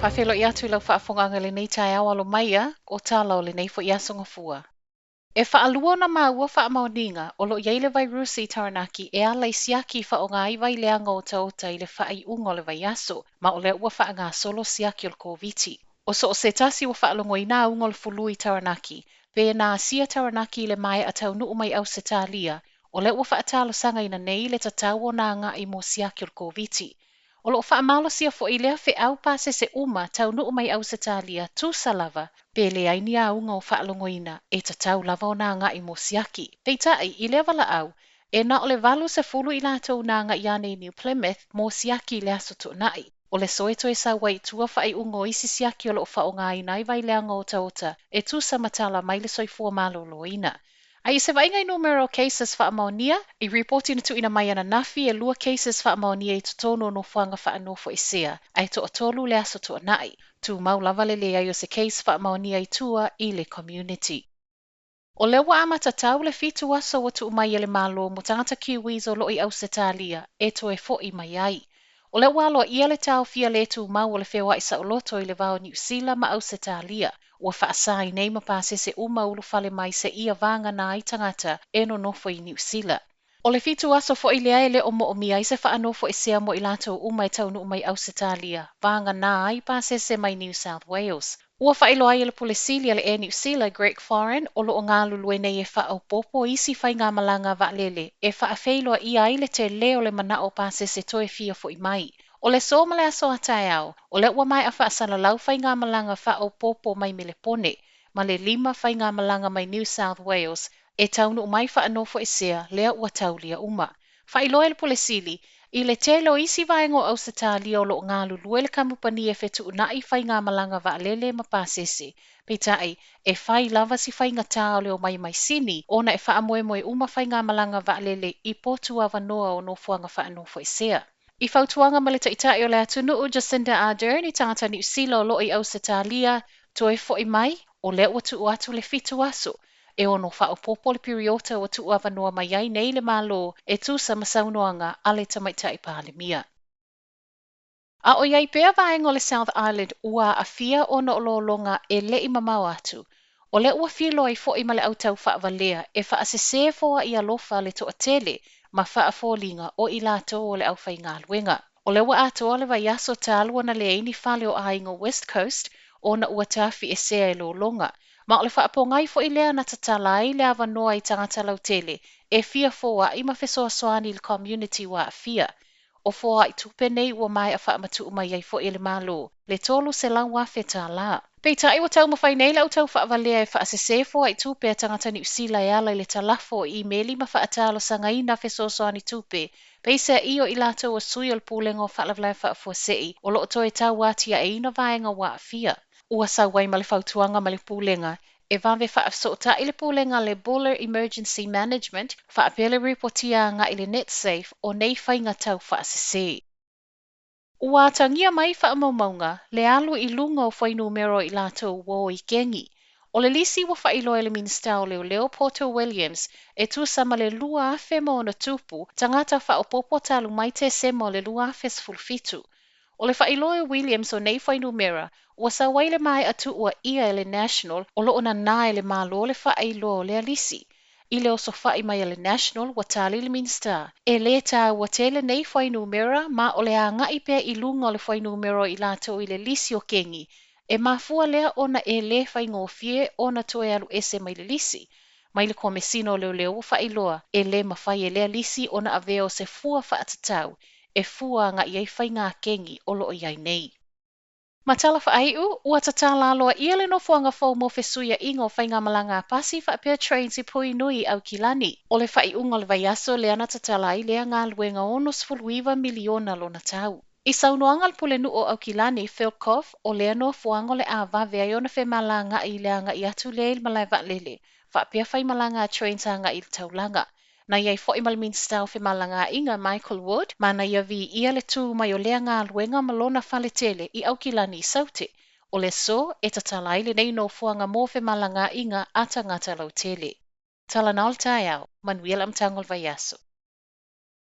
Faafeiloai atu i lau faafofogaaga i lenei taeao alo mai a o tala o lenei foi aso Gafua. E faalua ona maua faamaoniga o lo o i ai le vairusi i Taranaki e ala i siaki i faaaoga ai vai leaga otaota i le faaiuga o le vaiaso, ma o lea ua faagasolo siaki o le Koviti. O so o se tasi ua faalogoina auga o le fulu i Taranaki, pe na asia Taranaki i le maea taunuu mai Ausetalia, o lea ua faatalosagaina nei le tatau ona agai mo siaki o le Koviti. O lo o faamalosia foi lea feau pasese uma taunuu mai Ausetalia tusa lava pe leai ni auga o faalogoina e tatau lava ona agai mo siaki. Peitai, i lea valaau, e na o le 80 i latou na agai ane i New Plymouth mo siaki i le aso Toonai. O le aso e toe sau ai i tua faaiuga o isi siaki o lo o faaaogaina ai vai leaga otaota e tusa ma tala mai le soifua maloloina. A i se vaaiga i numera o cases faamaonia, i ripoti na tuuina mai ananafi e lua cases faamaonia i totonu o nofoaga faanofoesea, ae toatolu le aso Toonai. Tumau lava le leai o se case faamaonia i tua i le community. O lea ua amata tau le 7 aso ua tuu mai e le Malo mo tagata Kiwis o lo o i Ausetalia e toe fo'i mai ai. O lea ua aloaia le taofia le tumau o le feoai saoloto i le va o Niu Sila ma Ausetalia. Ua faasā ai nei ma pasese uma ulufale mai seia vagana ai tagata e nonofo i Niu Sila. O le 7 aso foi lea e le o moomia ai se faanofoesea mo i latou uma e taunuu mai Ausetalia, vagana ai pasese mai New South Wales. Ua faailoa ai e le Pule Sili a le Air New Sila, Greg Foran, o lo o galulue nei e faaopoopo isi faigamalaga vaalele e faafeiloaia ai le tele o le manao o pasese toe fia fo'i mai. O le aso ma le aso a taeao, o lea ua maea faasalalau faigamalaga faaopoopo mai Melepone, ma le 5 faigamalaga mai New South Wales e taunuu mai faanofoesea lea ua taulia uma. Faailoa e le Pule Sili, i le tele o isi vaega o Ausetalia o lo o galulue le kamupani e fetuunai faigamalaga vaalele ma pasese. Peitai, e fai lava si faigata o le omai mai Sini ona e faamoemoe uma faigamalaga vaalele i potu avanoa o nofoaga faanofoesea. I fautuaga ma le taitai o le atunuu Jacinda Ardern i tagata Niu Sila o lo o i Ausetalia, toe fo'i mai, o lea ua tuu atu le 7 aso. E ono faaopoopo le piriota ua tuu avanoa mai ai nei le Malo e tusa ma saunoaga a le Tamaitai Palemia. A o i ai pea vaega o le South Island ua aafia ona o lologa e le i mamao atu. O lea ua feiloai foi ma le autau faavalea e faasese foai alofa le toatele ma faafoliga o i latou o le aufaigaluega. O lea ua atoa le vaiaso talu ona leai ni fale o aiga West Coast ona ua tafiesea e lologa. Ma o le faapogai foi lea na tatala ai le avanoa i tagata lautele e fia foai ma fesoasoani i le community ua aafia. O foai tupe nei ua maea faamatuu mai ai foi e le Malo, le $300,000. Peitai ua taumafai nei le autau faavalea e faasese foai tupe a tagata Niu Sila e ala i le talafo o imeli ma faatalosagaina fesoasoani tupe. Peiseai o i latou o sui o le Pulega o Faalavelave Faafuasei o lo o toe tau atiaeina vaega ua aafia. Ua sau ai ma le fautuaga ma le Pulega e vave faafesootai le Pulega le Buller Emergency Management faapea le ripotia agai i le NetSafe o nei faiga tau faasese. Ua atagia mai faamaumauga le alu i luga o fuainumera o i latou ua o i kegi. O le lisi ua faailoa e le Minisita o Leoleo Poto Williams e tusa ma le 2,000+ tagata faaopoopo talu mai Tesema o le 2017. O le faailoa e Williams o nei fuainumera ua sau ai le maea tuuaia e le National o lo o nanā e le Malo le faailoa o lea lisi. I le osofai mai a le National ua tali le Minisita e lē taua tele nei fuainumera ma o le agai pea i luga o le fuainumera o i latou i le lisi o kegi e mafua lea ona e lē faigofie ona toe alu ese mai le lisi. Mai le Komesina o Leoleo ua faailoa e lē mafai e lea lisi ona avea o se fua faatatau e fua agai ai faiga kegi o lo o i ai nei. Ma tala faaiu, ua tatala aloaia le nofoaga fou mo fesuiaiga o faigamalaga a pasi faapea trains i Pui Nui i Aukilani. O le faaiuga o le vaiaso lea na tatala ai lea galuega $69 miliona lona tau. I saunoaga a le Pulenuu o Aukilani, Phil Koff, o lea nofoaga o le a vave ai ona femalagaai i le agai atu lea i le malae vaalele, faapea faimalaga a trains agai i le taulaga. Na i ai foi ma le Minisita o Femalagaaiga Michael Wood, ma na ia viia le tū mai o lea galuega ma lona faletele i Aukilani i Saute. O le aso e tatala ai lenei nofoaga mo femalagaaiga a tagata lautele. Tala na o le taeao, manuia le amataga o le vaiaso.